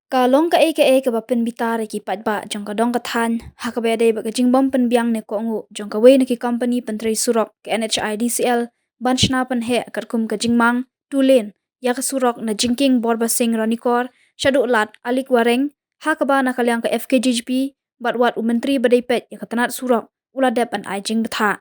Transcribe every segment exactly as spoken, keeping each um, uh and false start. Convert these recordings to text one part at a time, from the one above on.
Ka long kaei kaei kaba pynbitar ïa ki paidbah jong ka dong ka thaiñ, ha kaba ïadei bad ka jingbym pynbiang ne kohnguh jong kawei na ki kompani pyntrei surok ka N H I D C L ban shna pynheh katkum ka jingmang two lane ïa ka surok na Jingkieng Borbasing Ranikor shaduh Lad Aliek Wareng, ha kaba na ka liang ka F K G G P bad wat u Myntri ba dei peit ïa ka tnat surok u la dep ban ai jingbthah.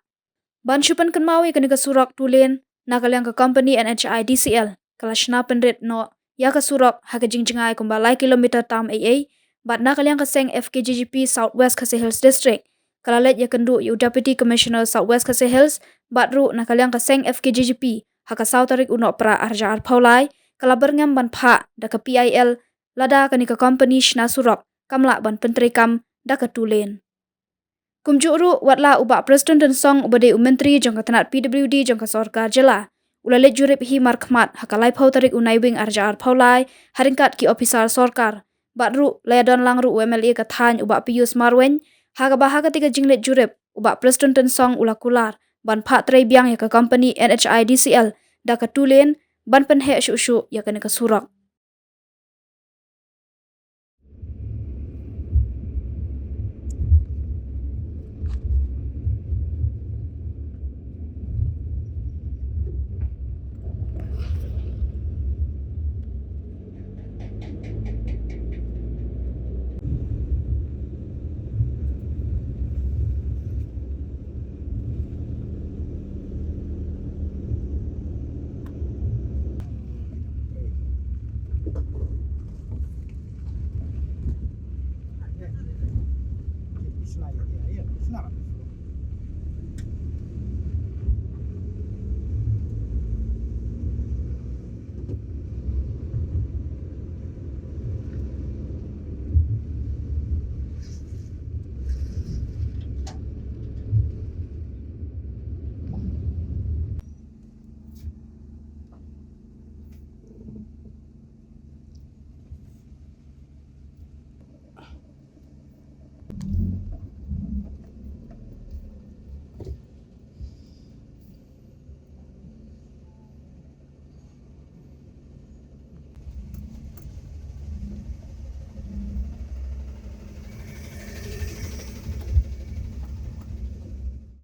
Ban shu pynkynmaw ïa kane ka surok two lane na ka liang ka kompani N H I D C L ka la shna pynrit noh ïa ka surok ha ka jingjngai kumba lai kilometer tam eiei, bad na ka liang ka seng F K G G P South West Khasi Hills District ka la leit ïakynduh ïa u Deputy Commissioner South West Khasi Hills, bad ruh na ka liang ka seng F K G G P ha ka saw tarik u Nohprah arhajar arphew lai ka la byrngem ban phah da ka P I L lada kane ka kompani shna surok kam lah ban pyntreikam da ka two lane. Kumjuh ruh, wat la u Bah Prestone Tynsong uba dei u Myntri jong ka tnat P W D jong ka sorkar jylla u la leit jurip hi markhmat ha ka laiphew tarik u Naiwieng arhajar arphew lai ha ryngkat ki ophisar sorkar, bad ruh la ïadon lang ruh u M L A ka thaiñ u Bah Pius Marwein, ha kaba ha katei ka jingleit jurip u Bah Prestone Tynsong u la kular ban phah trei biang ïa ka kompani N H I D C L da ka two lane ban pynheh shuh shuh ïa kane ka surok.